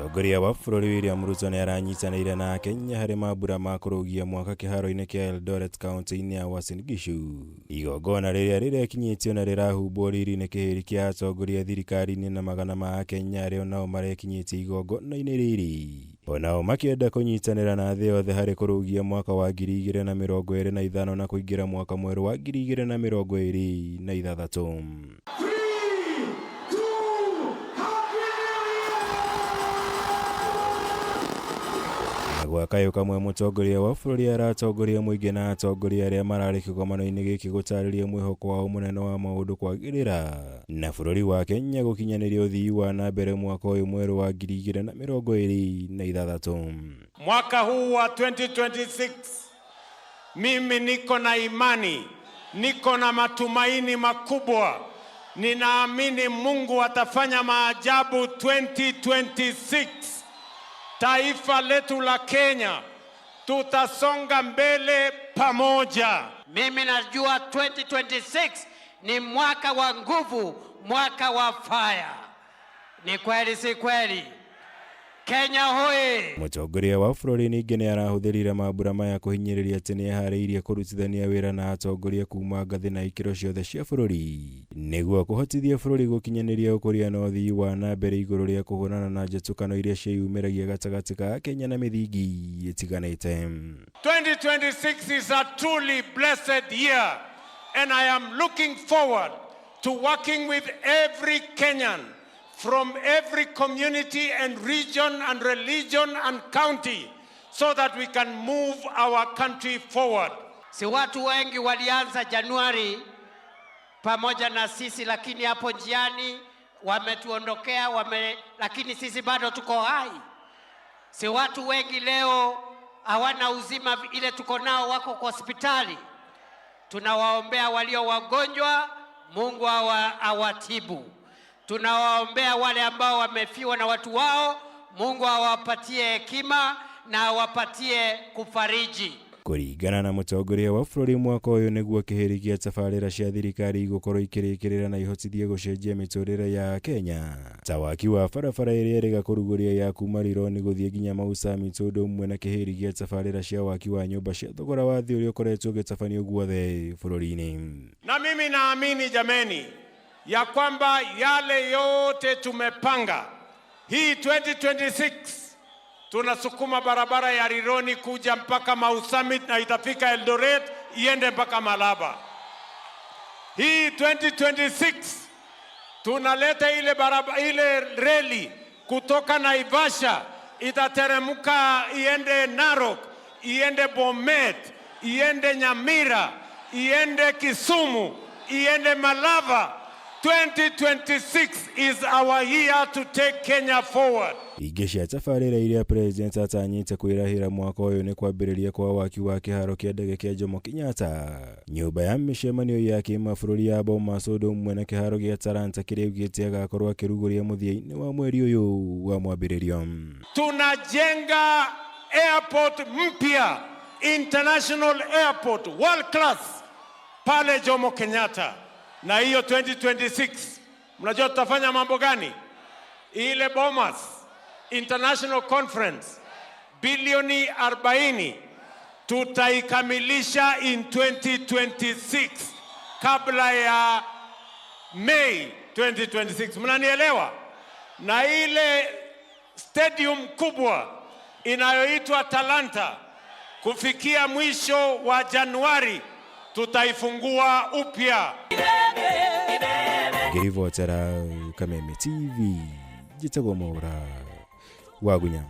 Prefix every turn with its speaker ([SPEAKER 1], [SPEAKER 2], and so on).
[SPEAKER 1] Mũtongoria wa bũrũri William Ruto nĩ aranyitanĩire na Akenya harĩ mambura ma kũrũgia mwaka kĩharo-inĩ kĩa Eldoret kaunti-inĩ ya Uasin Gishu. Igongona rĩrĩa rĩrekinyĩtio na rĩrahumbwo riri nĩ kĩhĩri kĩa atongoria thirikari-inĩ na magana ma Akenya arĩa onao marekinyĩtie igongona-inĩ rĩrĩ. Onao makĩenda kũnyitanĩra na thĩ yothe harĩ kũrũgia mwaka wa 2025 na kũingĩra mwaka mwerũ wa 2026. Na gwa kayũ kamwe mũtongoria wa bũrũri aratongoria mũingĩ na atongoria arĩa mararĩ kĩgomano-inĩ gĩkĩ gũtarĩria mwĩhoko wao mũnene wa maũndũ kwagĩrĩra na bũrũri wa Kenya gũkinyanĩria ũthii wa na mbere mwaka ũyũ mwerũ wa 2026.
[SPEAKER 2] Mwaka huu wa 2026 mimi niko na imani, niko na matumaini makubwa. Ninaamini Mungu atafanya maajabu 2026. Taifa letu la Kenya tutasonga mbele pamoja.
[SPEAKER 3] Mimi najua 2026 ni mwaka wa nguvu, mwaka wa fire. Ni kweli si kweli? Kenya hoye!
[SPEAKER 1] Mũtongoria wa bũrũri ningĩ nĩ arahũthĩrire mambura maya kũhinyĩrĩria atĩ nĩ eharĩirie kũrutithania wĩra na atongoria kuma ngathĩ na ikĩro ciothe cia bũrũri nĩguo kũhotithia bũrũri gũkinyanĩria ũkũria na ũthii wa na mbere igũrũ rĩa kũhũrana na njatũkano iria ciĩyumĩragia gatagatĩ ka Kenya na mĩthingi ĩtiganĩte.
[SPEAKER 2] 2026 is a truly blessed year, and I am looking forward to working with every Kenyan from every community and region and religion and county so that we can move our country forward.
[SPEAKER 3] Si watu wengi walianza Januari pamoja na sisi, lakini hapo njiani wametuondokea lakini sisi bado tuko hai. Si watu wengi leo hawana uzima ile tuko nao, wako kwa hospitali. Tunawaombea walio wagonjwa, Mungu awatibu. Tunawaombea wale ambao wamefiwa na watu wao, Mungu awapatie hekima na awapatie kufariji.
[SPEAKER 1] Kũringana na mũtongoria wa bũrũri mwaka ũyũ nĩguo kĩhĩri gĩa tabarĩra cia thirikari igũkorwo ikĩrĩkĩrĩra na ihotithie gũcenjia mĩtũrĩre ya Kenya ta waki wa barabara ĩrĩa ĩrĩga kũrugũria ya kuma Rironi gũthiĩ nginya Mau Summit ũndũ ũmwe na kĩhĩri gĩa tabarĩra cia waki wa nyũmba cia thogora wa thĩ ũrĩa ũkoretwo ũgĩtabanio guothe bũrũri-inĩ.
[SPEAKER 2] Na mimi naamini jameni, ya kwamba yale yote tumepanga hii 2026 tunasukuma barabara ya Rironi kuja mpaka Mau Summit na itafika Eldoret iende mpaka Malaba. Hii 2026 tunaleta ile barabara, ile reli kutoka Naivasha itateremka iende Narok, iende Bomet, iende Nyamira, iende Kisumu, iende Malava. 2026 is our year to take Kenya forward.
[SPEAKER 1] Ingĩ cia tabarĩra iria President atanyĩte kwĩrahĩra mwaka ũyũ nĩ kwambĩrĩria kwa waki wa kĩharo kĩa ndege kĩa Jomo Kenyatta, nyũmba ya mĩcemanio ya kĩmabũrũri ya Bomas ũndũ ũmwe na kĩharo gĩa Talanta kĩrĩa augĩte agakorwo akĩrugũria mũthia-inĩ wa mweri ũyũ wa mwambĩrĩrio.
[SPEAKER 2] Tunajenga airport mpya, international airport world class pale Jomo Kenyatta, na hiyo 2026 mnajua tutafanya mambo gani? Ile Bomas International Conference bilioni 40 tutaikamilisha in 2026 kabla ya May 2026. Mnanielewa? Na ile stadium kubwa inayoitwa Talanta kufikia mwisho wa Januari tutaifungua upya.
[SPEAKER 1] Ngĩribotera Kameme TV njĩtagwo Mwaura Wagunya.